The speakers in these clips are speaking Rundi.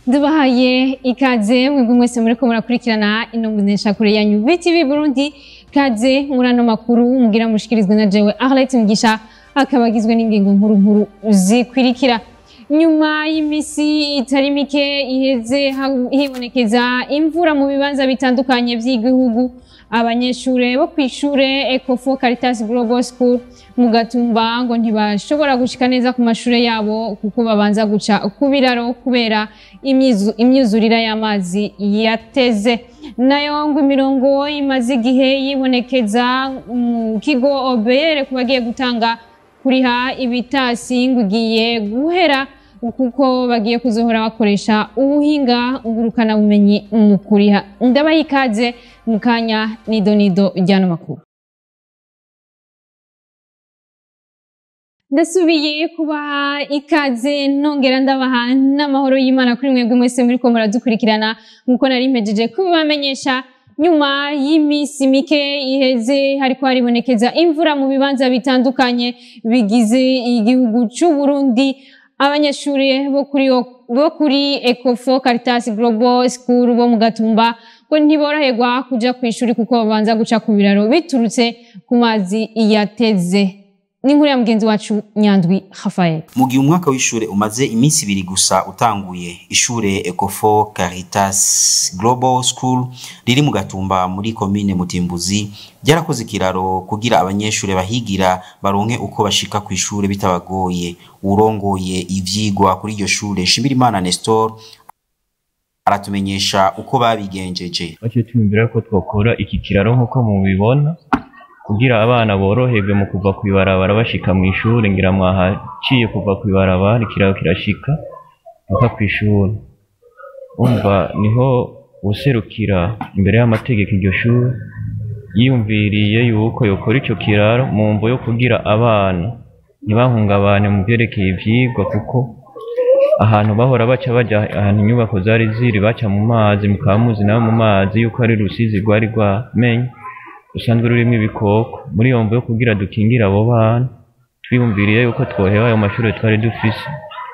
Dubahaye ikaze mwebwe mwese muriko murakurikirana ino mboneshakure yanyu BTV Burundi. Kaze muri ano makuru mugira mushikirizwe na jewe Arlette Mugisha, akaba agizwe n'ingingo nkuru nkuru zikwirikira. Nyuma y'imisi itari mike iheze hibonekeza imvura mu bibanza bitandukanye vy'igihugu, abanyeshure bo kw'ishure Ecofo Caritas Global School mu Gatumba ngo ntibashobora gushika neza ku mashure yabo kuko babanza guca ku biraro kubera imyuzurira y'amazi yateze. Nayo ngo imirongo imaze igihe yibonekeza mu kigo OBR ku bagiye gutanga kuriha ibitasi ngo igiye guhera kuko bagiye kuzohora bakoresha ubuhinga ngurukana bumenyi mu kuriha. Ndabaha ikaze mu kanya nido nido ry'ano makuru. Ndasubiye kubaha ikaze nongera ndabaha n'amahoro y'Imana kuri mwebwe mwese muriko muradukurikirana nkuko nari mpejeje kubibamenyesha. Nyuma y'imisi mike iheze hariko haribonekeza imvura mu bibanza bitandukanye bigize igihugu c'u Burundi, abanyeshure bo kuri Ecofo Caritas Global School bo mu Gatumba ngo ntiboroherwa kuja kw'ishuri kuko babanza guca ku biraro biturutse ku mazi yateze. N'inkuru ya mugenzi wacu Nyandwi Rafael. Mu gihe umwaka w'ishure umaze iminsi ibiri gusa utanguye, ishure Ecofo Caritas Global School riri mu Gatumba muri komine Mutimbuzi ryarakoze ikiraro kugira abanyeshure bahigira baronke uko bashika kw'ishure bitabagoye. Urongoye ivyigwa kuri iryo shure, Nshimirimana Nestor, aratumenyesha uko babigenjeje. Baciye twiyumvira ko twokora iki kiraro nk'uko mubibona kugira abana boroherwe mu kuva kw'ibarabara bashika mw'ishure. Ngira mwahaciye kuva kw'ibarabara, ikiraro kirashika mpaka kw'ishure. Umva niho userukira imbere y'amategeko iryo shure yiyumviriye yuko yokora ico kiraro mu mvo yo kugira abana ntibahungabane mu vyerekeye ivyigwa, kuko ahantu bahora baca baja ahantu inyubako zari ziri baca mu mazi, mukaba muzi nabo mu mazi yuko ari Rusizi rwari rwamenye rusanzwe rurimwo ibikoko. Muri iyo mvo yo kugira dukingire abo bana, twiyumviriye yuko twoheba ayo mashure twari dufise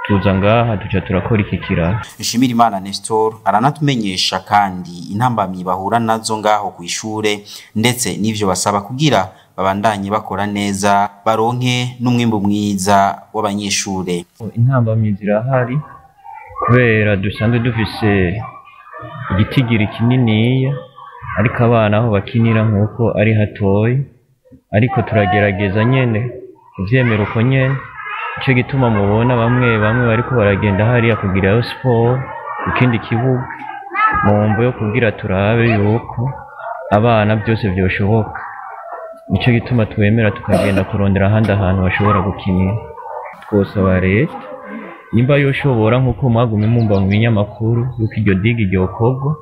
tuza ngaha duca turakora iki kiraro. Nshimirimana Nestor aranatumenyesha kandi intambamyi bahura nazo ngaho kw'ishure ndetse n'ivyo basaba kugira babandanye bakora neza baronke n'umwimbu mwiza w'abanyeshure. Intambamyi zirahari kubera dusanzwe dufise igitigiri kininiya, ariko abana aho bakinira nk'uko ari hatoyi, ariko turagerageza nyene kuvyemera uko nyene. Nico gituma mubona bamwe bamwe bariko baragenda hariya kugirayo siporo ku kindi kibuga mu mvo yo kugira turabe yuko abana byose vyoshoboka. Nico gituma twemera tukagenda kurondera ahandi ahantu bashobora gukinira. Twosaba leta nimba yoshobora, nk'uko mwagumye mumva mu binyamakuru yuko iryo digi ryokorwa,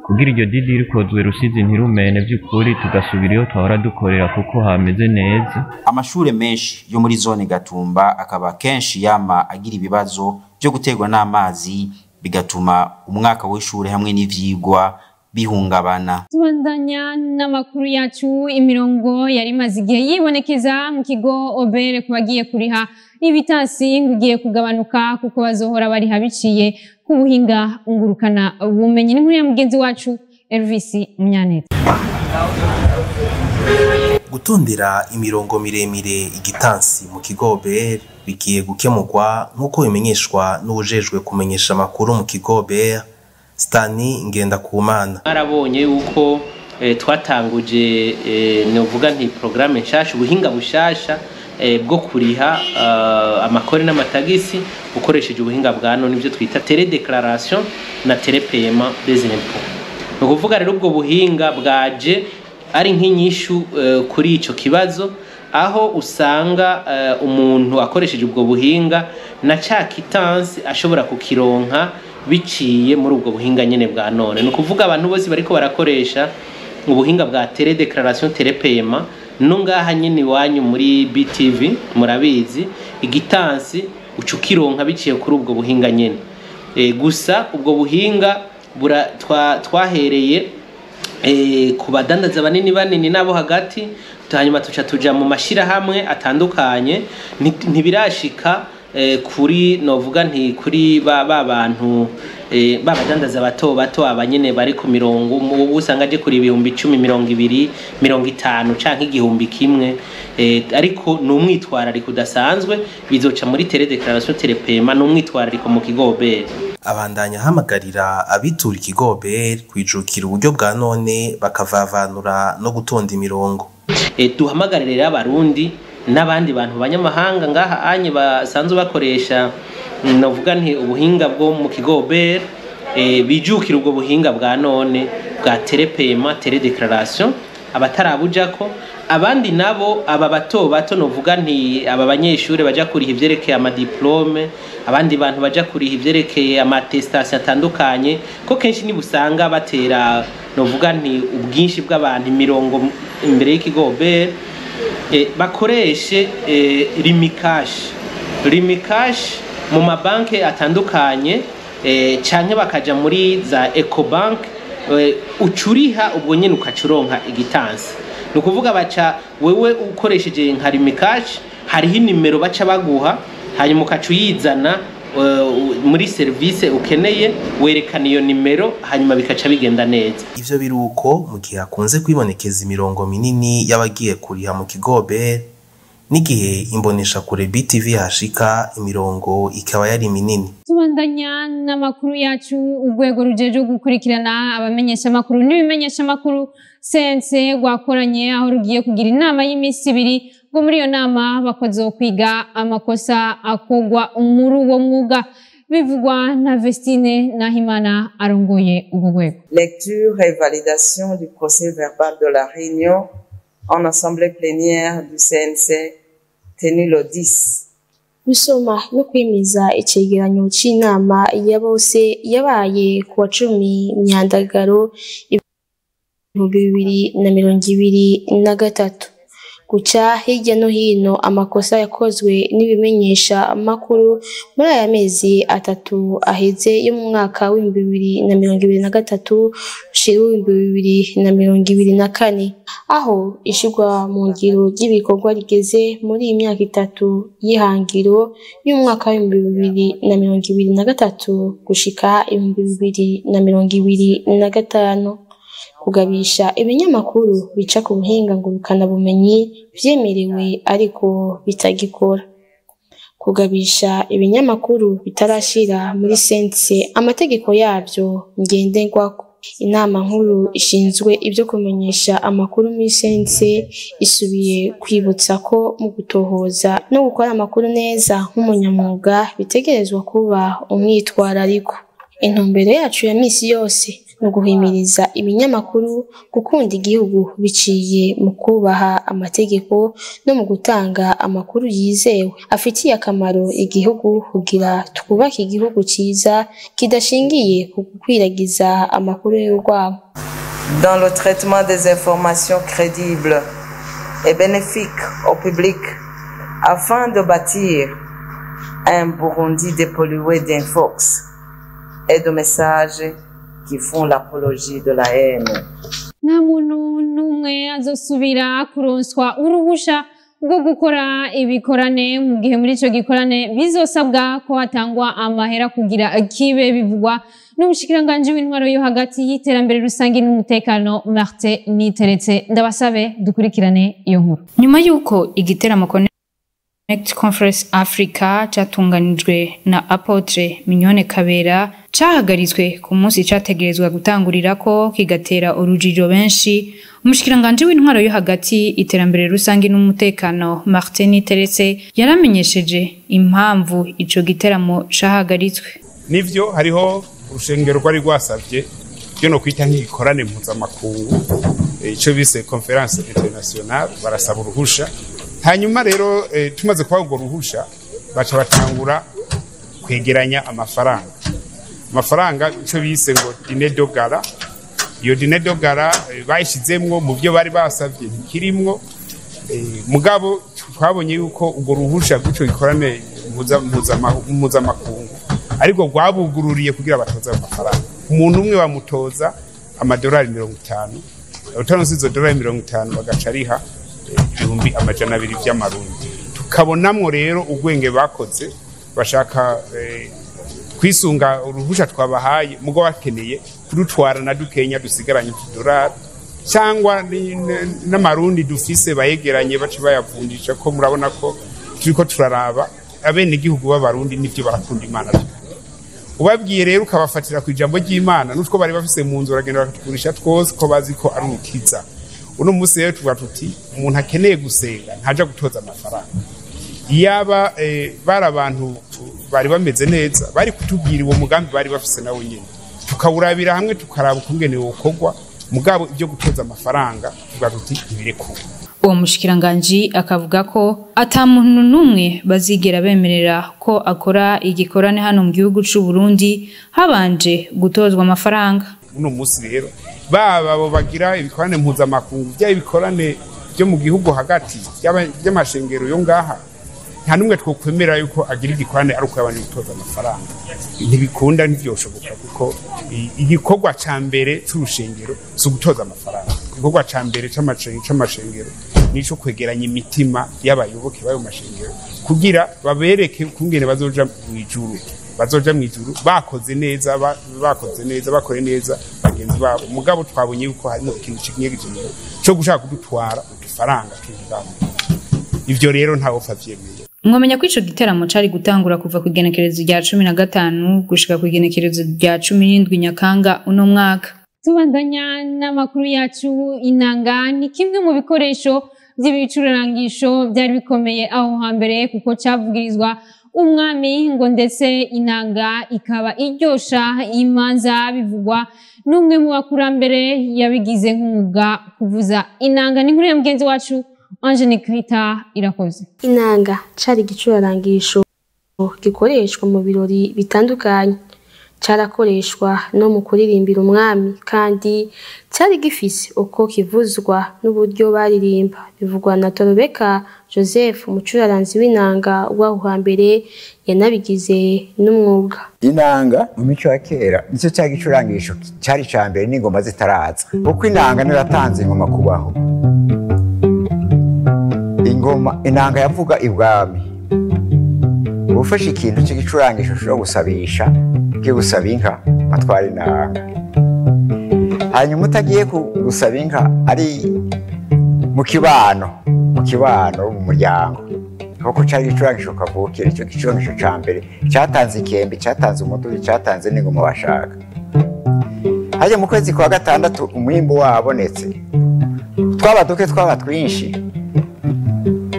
kugira iryo digi rikozwe Rusizi ntirumene vy'ukuri, tugasubira iyo twahora dukorera kuko hameze neza. Amashure menshi yo muri zone Gatumba akaba kenshi yama agira ibibazo vyo guterwa n'amazi, bigatuma umwaka w'ishure hamwe n'ivyigwa bihungabana. Tubandanya n'amakuru yacu. Imirongo yari imaze igihe yibonekeza mu kigo OBR ku bagiye kuriha ibitasi ngo igiye kugabanuka kuko bazohora bariha biciye ku buhinga ngurukana bumenyi. N'inkuru ya mugenzi wacu Elvis Munyaneza. Gutondera imirongo miremire igitansi mu kigo OBR bigiye gukemurwa nk'uko bimenyeshwa n'uwujejwe kumenyesha amakuru mu kigo OBR, Stani Ngendakumana. Mwarabonye yuko twatanguje novuga nti programme nshasha, ubuhinga bushasha bwo kuriha amakori n'amatagisi ukoresheje ubuhinga bwa none, nivyo twita télédéclaration na télépaiement des impôts. Ni ukuvuga rero ubwo buhinga bwaje ari nk'inyishu kuri ico kibazo, aho usanga umuntu akoresheje ubwo buhinga na ca quittance ashobora kukironka biciye muri ubwo buhinga nyene bwa none. Ni ukuvuga abantu bose bariko barakoresha ubuhinga bwa télédéclaration, télépaiement, no ngaha nyene iwanyu muri BTV murabizi, igitansi uca ukironka biciye kuri ubwo buhinga nyene. Gusa ubwo buhinga twahereye ku badandaza banini banini nabo hagati, hanyuma tuca tuja mu mashirahamwe atandukanye. Ntibirashika. Kuri novuga nti kuri ba bantu babadandaza bato bato abanyene bari ku mirongo usanga aje kuri 10,000 20, 50 canke 1,000, ariko n'umwitwarariko udasanzwe bizoca muri télédéclaration télépaiement, n'umwitwarariko mu kigo OBR. Abandanya ahamagarira abitura ikigo OBR kwijukira uburyo bwa none bakavavanura no gutonda imirongo. Duhamagarire rero abarundi n'abandi bantu banyamahanga ngaha anye basanzwe bakoresha novuga nti ubuhinga bwo mu kigo OBR, bijukira ubwo buhinga bwa none bwa télépaiement télédéclaration abatarabujako. Abandi nabo aba bato bato novuga nti aba banyeshure baja kuriha ivyerekeye amadiplome, abandi bantu baja kuriha ivyerekeye amatestation atandukanye, ko kenshi nibusanga batera novuga nti ubwinshi bw'abantu imirongo imbere y'ikigo OBR, bakoreshe Lumicash mu mabanke atandukanye, canke bakaja muri za Ecobank, ucuriha ubwo nyene ukacuronka igitansi. Ni ukuvuga baca wewe ukoresheje nka Lumicash hariho inimero baca baguha, hanyuma ukaca uyizana muri service ukeneye, werekana iyo nimero, hanyuma bikaca bigenda neza. Ivyo biruko mu gihe hakunze kwibonekeza imirongo minini y'abagiye kuriha mu kigo OBR, n'igihe imboneshakure BTV hashika imirongo ikaba yari minini. Tubandanya n'amakuru yacu. Urwego rujeje gukurikirana abamenyeshamakuru n'ibimenyeshamakuru CNC rwakoranye aho rugiye kugira inama y'iminsi ibiri, ngo muri iyo nama bakazokwiga amakosa akogwa muri uwo mwuga, bivugwa na Vestine Nahimana arongoye urwo rwego. Lecture et validation du procès verbal de la réunion en assemblée plénière du CNC tenue le 10. Gusoma no kwemeza icegeranyo c'inama ya bose yabaye ku wa 10 Myandagaro 2023, guca hirya no hino amakosa yakozwe n'ibimenyesha amakuru muri aya mezi atatu aheze yo mu mwaka w'2023 ushira 2024, aho ishirwa mu ngiro ry'ibikorwa rigeze muri iyi myaka itatu y'ihangiro y'umwaka w'2023 gushika 2025, kugabisha ibinyamakuru bica ku buhinga ngurukanabumenyi vyemerewe ariko bitagikora, kugabisha ibinyamakuru bitarashira muri sense amategeko yavyo ngenderwako. Inama nkuru ishinzwe ibyo kumenyesha amakuru muri sense isubiye kwibutsa ko mu gutohoza no gukora amakuru neza nk'umunyamwuga bitegerezwa kuba umwitwarariko. Intumbero yacu ya misi yose no guhimiriza ibinyamakuru gukunda igihugu biciye mu kubaha amategeko no mu gutanga amakuru yizewe afitiye akamaro igihugu, kugira twubake igihugu cyiza kidashingiye ku gukwiragiza amakuru y'urwango. Dans le traitement des informations crédibles et bénéfiques au public afin de bâtir un Burundi dépollué d'infox et de messages qui font l'apologie de la haine. Nta muntu n'umwe azosubira kuronswa uruhusha rwo gukora ibikorane mu gihe muri ico gikorane bizosabwa ko hatangwa amahera kugira kibe, bivugwa n'umushikiranganji w'intwaro yo hagati y'iterambere rusange n'umutekano Martin Niteretse. Ndabasabe dukurikirane iyo nkuru. Nyuma yuko igiteramo Connect Conference Africa catunganijwe na Apotre Mignone Kabera cahagaritswe ku munsi categerezwa gutangurirako kigatera urujijo benshi, umushikiranganje w'intwaro yo hagati iterambere rusange n'umutekano Martin Niteretse yaramenyesheje impamvu ico giteramo cahagaritswe. Nivyo hariho urushengero rwari rwasavye byo no kwita nk'igikorane mpuzamakungu, ico bise conference internationale, barasaba uruhusha. Hanyuma rero tumaze kuba urwo ruhusha baca batangura kwegeranya amafaranga ico bise ngo dîner de gala. Iyo dîner de gala bayishizemwo mu byo bari basavye ntikirimwo, mugabo twabonye yuko urwo ruhusha rw'ico gikorane mpuzamakungu ariko rwabugururiye kugira batoze ayo mafaranga. Umuntu umwe bamutoza amadolari 50, utaronse izo dolari 50 bagaca ariha 200,000 vy'amarundi. Tukabonamwo rero urwenge bakoze Bashaka kwisunga uruhusha twabahaye, mugo bakeneye kudutwara na dukenya dusigaranye utudorari cyangwa n'amarundi dufise bayegeranye bace bayavunjisha, ko murabona ko turiko turaraba abene igihugu b'abarundi nivyo barakunda Imana. Ubabwiye rero ukabafatira ku ijambo ry'Imana n'utwo bari bafise mu nzu baragenda bakatugurisha twose, ko bazi ko ari urukiza. Uno munsi rero tuvuga tuti umuntu akeneye gusenga ntaja gutoza amafaranga. Iyaba bari abantu bari bameze neza bari kutubwira uwo mugambi bari bafise nawo nyene, tukawurabira hamwe tukaraba ukungene wokorwa, mugabo ibyo gutoza amafaranga tuvuga tuti ntibirekuwe. Uwo mushikiranganji akavuga ko ata muntu n'umwe bazigera bemerera ko akora igikorane hano mu gihugu c'u Burundi habanje gutozwa amafaranga. Uno munsi rero baba abo bagira ibikorane mpuzamakungu, bya ibikorane byo mu gihugu hagati by'amashengero yo ngaha, nta n'umwe twokwemera yuko agira igikorane ari uko yabanje gutoza amafaranga. Ntibikunda, ntivyoshoboka, kuko igikorwa ca mbere c'urushengero si ugutoza amafaranga. Igikorwa ca mbere c'amashengero nico kwegeranya imitima y'abayoboke b'ayo mashengero kugira babereke ukungene bazoja mw'ijuru, bazoja mw'ijuru bakoze neza, bakoze neza, bakore neza bagenzi babo. Mugabo twabonye yuko harimo ikintu cy'ikinyegeje cyo gushaka kudutwara udufaranga tujamo. Ivyo rero ntawe ufavyemeye. Mwamenya ko ico giteramo cari gutangura kuva ku igenekerezo rya 15 gushika ku igenekerezo rya 17 Nyakanga uno mwaka. Tubandanya n'amakuru yacu. Inanga ni kimwe mu bikoresho by'ibicurangisho byari bikomeye aho hambere, kuko cavugirizwa umwami ngo ndetse inanga ikaba iryosha imanza, bivugwa n'umwe mu bakurambere yabigize nk'umwuga kuvuza inanga. Ni inkuru ya mugenzi wacu Angelique Rita Irakoze. Inanga cari igicurarangisho gikoreshwa mu birori bitandukanye, carakoreshwa no mu kuririmbira umwami, kandi cari gifise uko kivuzwa n'uburyo baririmba, bivugwa na Torobeka Joseph, umucuraranzi w'inanga w'aho hambere yanabigize n'umwuga. Inanga mu mico ya kera nicyo cya gicurangisho cari ca mbere n'ingoma zitaraza, kuko inanga niyo yatanze ingoma kubaho. Ingoma inanga yavuga ibwami. Ufashe ikintu cy'igicurangisho ushobora gusabisha, ugiye gusaba inka atwara inanga, hanyuma utagiye gusaba inka ari mu kibano, mu muryango, kuko cyari igicurangisho kavukire. Icyo gicurangisho ca mbere cyatanze ikembe, cyatanze umuduri, cyatanze n'ingoma bashaka. Hajya mu kwezi kwa gatandatu umwimbu wabonetse, twaba duke twaba twinshi,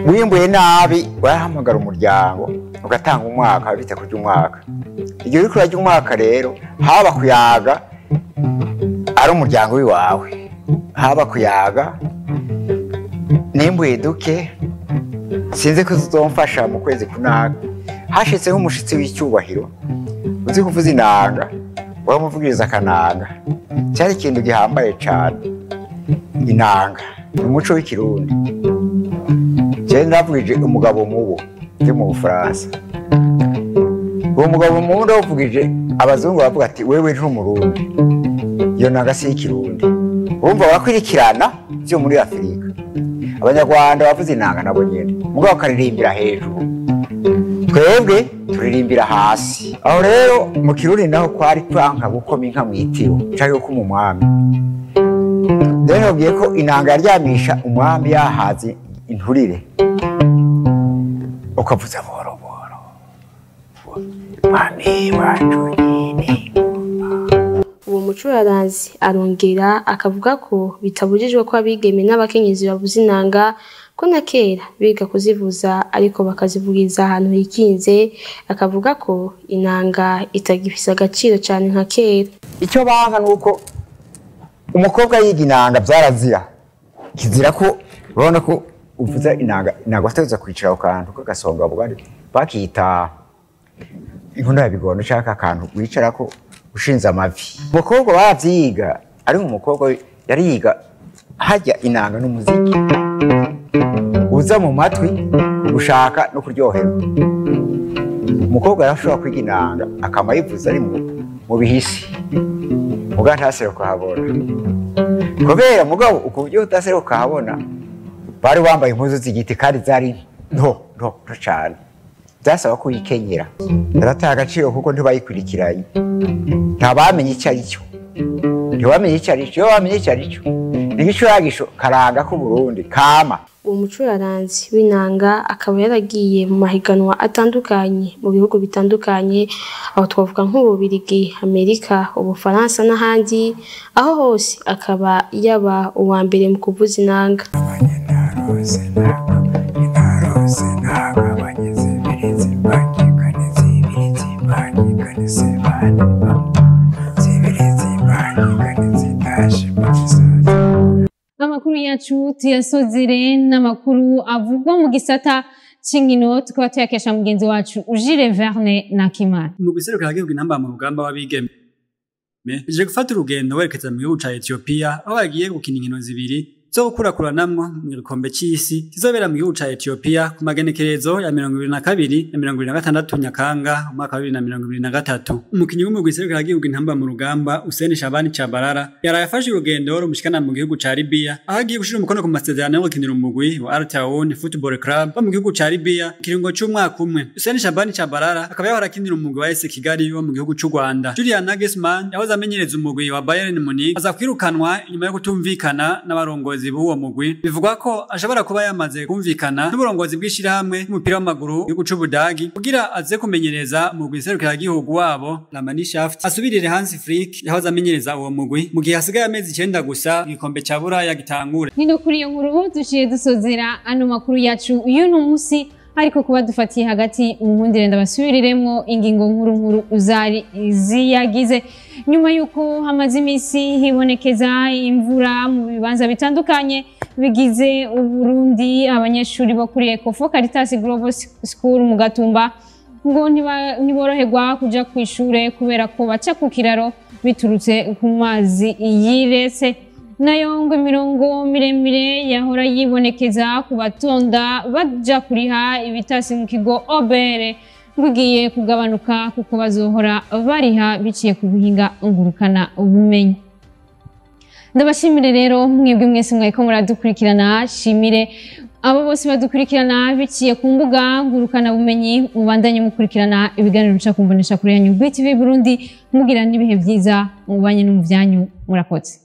wimbuye nabi warahamagara umuryango ugatanga umwaka, bita kurya umwaka. Igihe uriko urarya umwaka rero haba kuyaga ari umuryango wiwawe, haba kuyaga nimbuye duke sinzi ko uzomfasha mu kwezi kunaka. Hashitseho umushitsi w'icyubahiro uzi kuvuza inanga, waramuvugiriza akananga. Cyari ikintu gihambaye cane. Inanga ni umuco w'ikirundi. Jewe navugije umugabo mubo ndi mu Bufaransa. Uwo mugabo mubo ndawuvugije, abazungu bavuga ati wewe nturi umurundi, iyo nanga si y'ikirundi. Urumva bakwirikirana vyo muri Afurika. Abanyarwanda bavuze inanga nabo nyene, mugabo bakaririmbira hejuru, twebwe turirimbira hasi. Aho rero mu kirundi naho kwari kwanka gukoma inka mw'itiro canke gukoma umwami. Rero nabwiye ko inanga yaryamisha umwami yahaze inturire, ukavuza buhoro buhoro, mwami wacu nyine. Uwo mucuraranzi arongera akavuga ko bitabujijwe ko abigeme n'abakenyezi bavuza inanga, ko na kera biga kuzivuza ariko bakazivugiriza ahantu hikinze. Akavuga ko inanga itagifise agaciro cyane nka kera. Icyo banka nuko umukobwa yiga inanga byarazira, kizira ko urabona ko uvuza inanga, inanga wategerezwa kwicara ku kantu k'agasonga bugari bakita inkono ya bigondo, canke akantu wicarako ushinze amavi. Umukobwa baravyiga, ari umukobwa yari yiga harya inanga n'umuziki uza mu matwi gushaka no kuryoherwa. Umukobwa yarashobora kwiga inanga akama yivuza ari mu bihisi, muga ntaseruka kuhabona, kubera mugabo uko utaseruka kuhabona bari bambaye impuzu z'igiti kandi zari nto nto nto cane. Byasaba ko yikenyera. Yarataye agaciro kuko ntibayikurikiranye, ntabamenye icyo ari cyo, ntibamenye icyo ari cyo. Iyo bamenye icyo ari cyo, ni nk'icuragisho karanga k'Uburundi kama. Uwo mucuraranzi w'inanga akaba yaragiye mu mahiganwa atandukanye mu bihugu bitandukanye, aho twavuga nk'Ububirigi, Amerika, Ubufaransa n'ahandi, aho hose akaba yaba uwa mbere mu kuvuza inanga. Amakuru yacu tuyasozere n'amakuru avugwa mu gisata c'inkino, tukaba tuyakesha mugenzi wacu Jules Verne Nakimana. Mu guserukira igihugu intamba mu rugamba w'abigeme ije gufata urugendo werekeza mu gihugu ca Ethiopia, aho bagiye gukina inkino zibiri zo gukurakuranamwo mu gikombe c'isi kizobera mu gihugu ca Ethiopia ku magenekerezo ya 2022 na 2026 Nyakanga umwaka wa 2023. Umukinyi w'umugwi serukira igihugu intamba mu rugamba Hussein Shabani Chabarara yaraye afashe urugendo rumushikana mu gihugu ca Libya, aho agiye gushira umukono ku masezerano yo gukinira umugwi wa Al Taawun Football Club wo mu gihugu ca Libya kiringo c'umwaka umwe. Hussein Shabani Chabarara akaba yahora akinira umugwi wa AS Kigali wo mu gihugu c'u Rwanda. Julian Nagelsmann yahoze amenyereza umugwi wa Bayern Munich aza kwirukanwa inyuma yo kutumvikana n'abarongozi b'uwo mugwi. Bivugwa ko ashobora kuba yamaze kumvikana n'uburongozi bw'ishirahamwe y'umupira w'amaguru w'igihugu c'Ubudagi kugira aze kumenyereza umugwi serukiragihugu wabo La Mannschaft, asubirire Hansi Flick yahoze amenyereza uwo mugwi mu gihe hasigaye amezi 9 gusa igikombe ca Buraya gitangure. Nino kuri iyo nkuru duciye dusozera ano makuru yacu y'uno musi, ariko kuba dufatiye hagati mu nkundire ndabasubiriremwo ingingo nkuru nkuru uzari ziyagize. Nyuma yuko hamaze imisi hibonekeza imvura mu bibanza bitandukanye bigize Uburundi, abanyeshuri bo kuri Ecofo Caritas Global School mu Gatumba ngo ntiboroherwa kuja kw'ishure kubera ko baca ku kiraro biturutse ku mazi yiretse. Nayo ngo imirongo miremire yahora yibonekeza ku batonda baja kuriha ibitasi mu kigo Obere ngo igiye kugabanuka kuko bazohora bariha biciye ku buhinga ngurukana ubumenyi. Ndabashimire rero mwebwe mwese mwariko muradukurikirana, shimire abo bose badukurikirana biciye ku mbuga ngurukana bumenyi, mubandanye mukurikirana ibiganiro bica kumbonesha kuri yanyu BTV Burundi, mugira n'ibihe vyiza mubanye no mu vyanyu. Murakoze.